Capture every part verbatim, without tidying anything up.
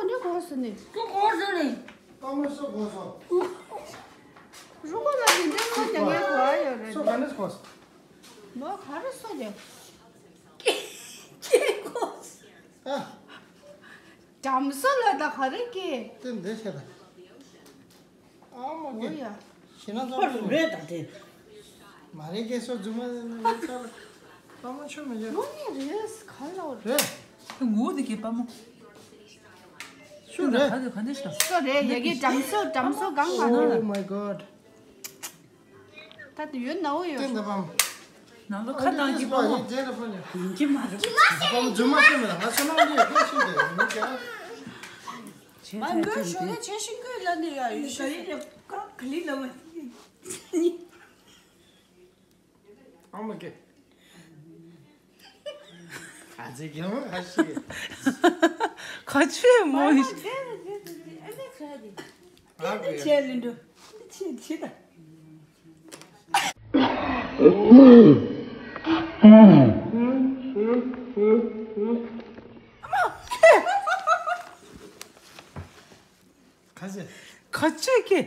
འདི་གོ་སོང་ནི། ཀོ་གོ་སོང་ནི། ཀ་མོ་སོ་གོ་སོང་། རུ་གོ་ལ་འདི་འདྲའི་ལོ་རྒྱག་ཡས་གོ་ཡོད་རེད། སོ་ག་ནས་གོ་སོང་། ལོ་ག་རེ་སོ་རྒྱག་ཀེ་ཀེ་གོ་སོང་། ཨ། འགྲམ་སོ་ལ་ད་ག་རེ་ཀེ། དེ་འདི་བྱས་ད། ཨ་མ་ཀེ། འོ་ཡ། ཤི་ན་ཚོ་ཁོ་རེད་ད་དེ། མ་རེད་ཀེ་སོ་རྫུན་མ་ནི་ལོ་ཚ་ལ། ཨ་མ་ཆོ་མི་ཆོ། ངོ་ནི་རེད་ག་ལ་རེད། ངོ་དེ་ཀེ་པ་མོ། ཤུ་རེད། ག་དེ་ག་འདི་ཤ། སོ་རེད་ཡ་གི་འགྲམ་སོ་འགྲམ་སོ་གང་མ་ན། Oh my god། ད་དུ་ཡོད་ནའོ་ཡོད། ཏན་ད་པམ། ནང་ལོ་ཁ་ནང་གི་པ་མོ། ཡིན་གྱི་མ་རེད། ད་པམ་རྫུན་མ་ཤེས་མེད་ལ་ང་ཚོ་ནང་འདི་ཡོད་ཤེས་ཀྱི་མི་ཀྱ། བྱས་མ་ཚར་འགྲོ་ཞོ་ན་བྱས་ཤིང་ཀུན་ལ་ནི་ཡ་ཡོད་ཤེས། ག་ལི་ལ་མ། ཨ་མ་ཀེ། ཨ་ཙི་ཀེ་མོ་ཁ་ཤི། ཁ་ཆེ་མོ་ཡི། ཨ་ཀེ། ཆེ་ལིན་དུ། ཆེ་ཆེ་ད། ཁ་ཤི། ཁ་ཆེ་ཀེ།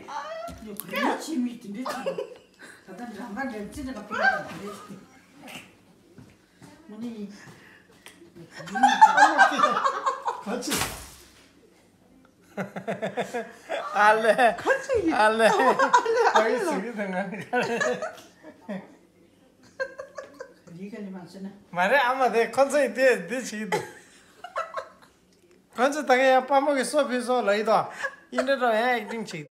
ཁ་ཆེ། ཨ་ལེ། ཁ་ཆེ་ཡིན། ཨ་ལེ། ཨ་ལེ། ཨ་ལེ། ཁ་ཡི་ཟིག་གི་དང་ང་ནི་ཁ་ལེ། མ་རེད་ཨ་མ་དེ་ཁོ་ཚོ་ཡི་དེ་འདི་བྱེད་ཀྱི་འདུག་ཁོ་ཚོ་ད་ག་ཡང་དཔའ་མོ་གི་སོ་ཕུལ་སོང་ལབ་ཡི་དོ། ཨིན་འདྲ་འདྲ་ཡང་ཨེག་ཊིང་བྱེད།